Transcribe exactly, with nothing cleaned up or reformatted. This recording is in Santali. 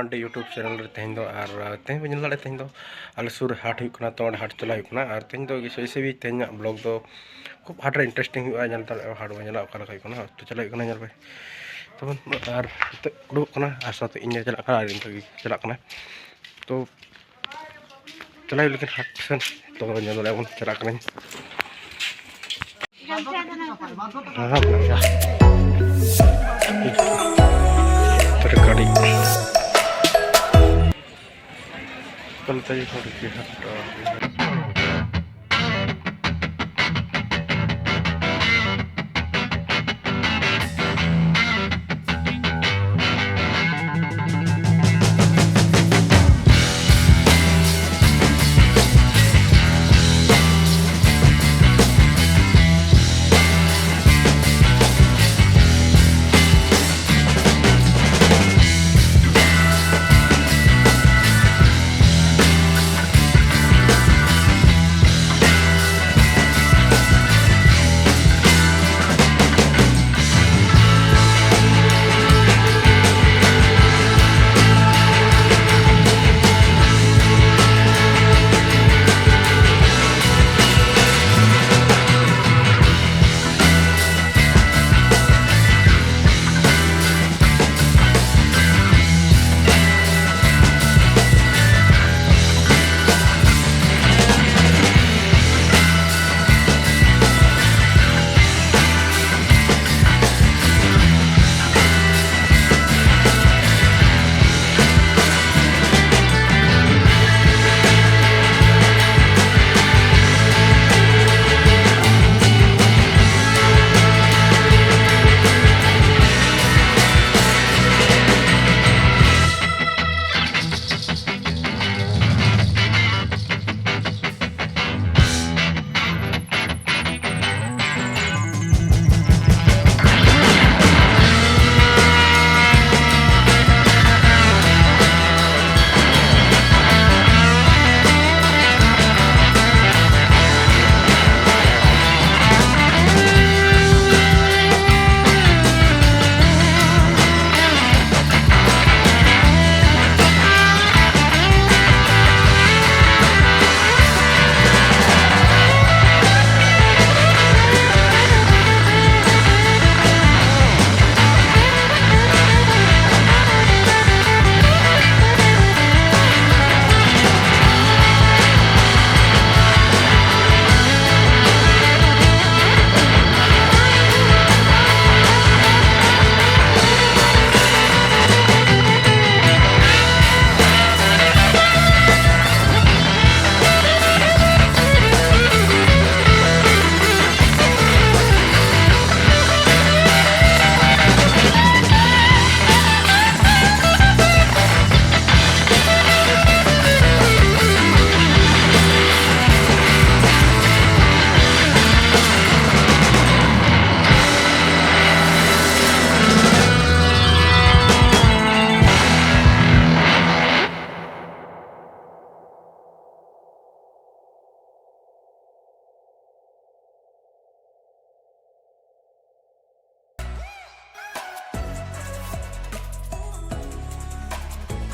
ᱯᱟᱱᱰᱮ YouTube channel ᱨᱮ ᱛᱮᱦᱮᱧ ᱫᱚ, ᱟᱨ ᱛᱮᱦᱮᱧ ᱵᱚᱱ ᱧᱮᱞ ᱫᱟᱲᱮᱭᱟᱜᱼᱟ, ᱛᱮᱦᱮᱧ ᱫᱚ ᱟᱞᱮ ᱥᱩᱨ ᱨᱮ ᱦᱟᱴ ᱦᱩᱭᱩᱜ ᱠᱟᱱᱟ, ᱛᱚ ᱚᱸᱰᱮ ᱦᱟᱴ ᱪᱟᱞᱟᱣ ᱦᱩᱭᱩᱜ ᱠᱟᱱᱟ᱾ ᱟᱨ ᱛᱮᱦᱮᱧ ᱫᱚ ᱮᱭᱥᱮ ᱵᱷᱤ ᱛᱮᱦᱮᱧᱟᱜ vlog ᱫᱚ ᱠᱷᱩᱵ ᱦᱟᱴ ᱨᱮ interesting ᱦᱩᱭᱩᱜᱼᱟ, ᱧᱮᱞ ᱫᱟᱲᱮᱭᱟᱜᱼᱟ ᱦᱟᱴ ᱵᱚᱱ ᱧᱮᱞᱟ ᱚᱠᱟ ᱞᱮᱠᱟ ᱦᱩᱭᱩᱜ ᱠᱟᱱᱟ᱾ ᱛᱚ ᱪᱟᱞᱟᱜ ᱦᱩᱭᱩᱜ ᱠᱟᱱᱟ ᱧᱮᱞ ᱯᱮ ᱛᱟᱵᱚᱱ᱾ ᱟᱨ ᱱᱤᱛᱚᱜ ᱩᱰᱩᱠᱚᱜ ᱠᱟᱱᱟ, ᱟᱨ ᱥᱟᱶᱛᱮ ᱤᱧ ᱪᱟᱞᱟᱜ ᱠᱟᱱᱟ, ᱟᱨ ᱤᱧ ᱪᱟᱞᱟᱜ ᱠᱟᱱᱟ᱾ ᱛᱚ ᱪᱟᱞᱟᱜ ᱦᱩᱭᱩᱜ ᱞᱮᱠᱷᱟᱱ ᱦᱟᱴ ᱥᱮᱱ ᱛᱚ ᱧᱮᱞ ᱫᱟᱲᱮᱭᱟᱜ ᱵᱚᱱ ᱪᱟᱞᱟᱜ ᱠᱟᱹᱱᱟᱹᱧ᱾ ᱦᱮᱸ, ᱵᱷᱟᱭᱟ᱾ ᱛᱚᱨᱠᱟᱨᱤ᱾ ᱛᱟᱲᱟᱛᱟᱲᱤ ᱦᱚᱲ ᱜᱮ ᱦᱟᱴ᱾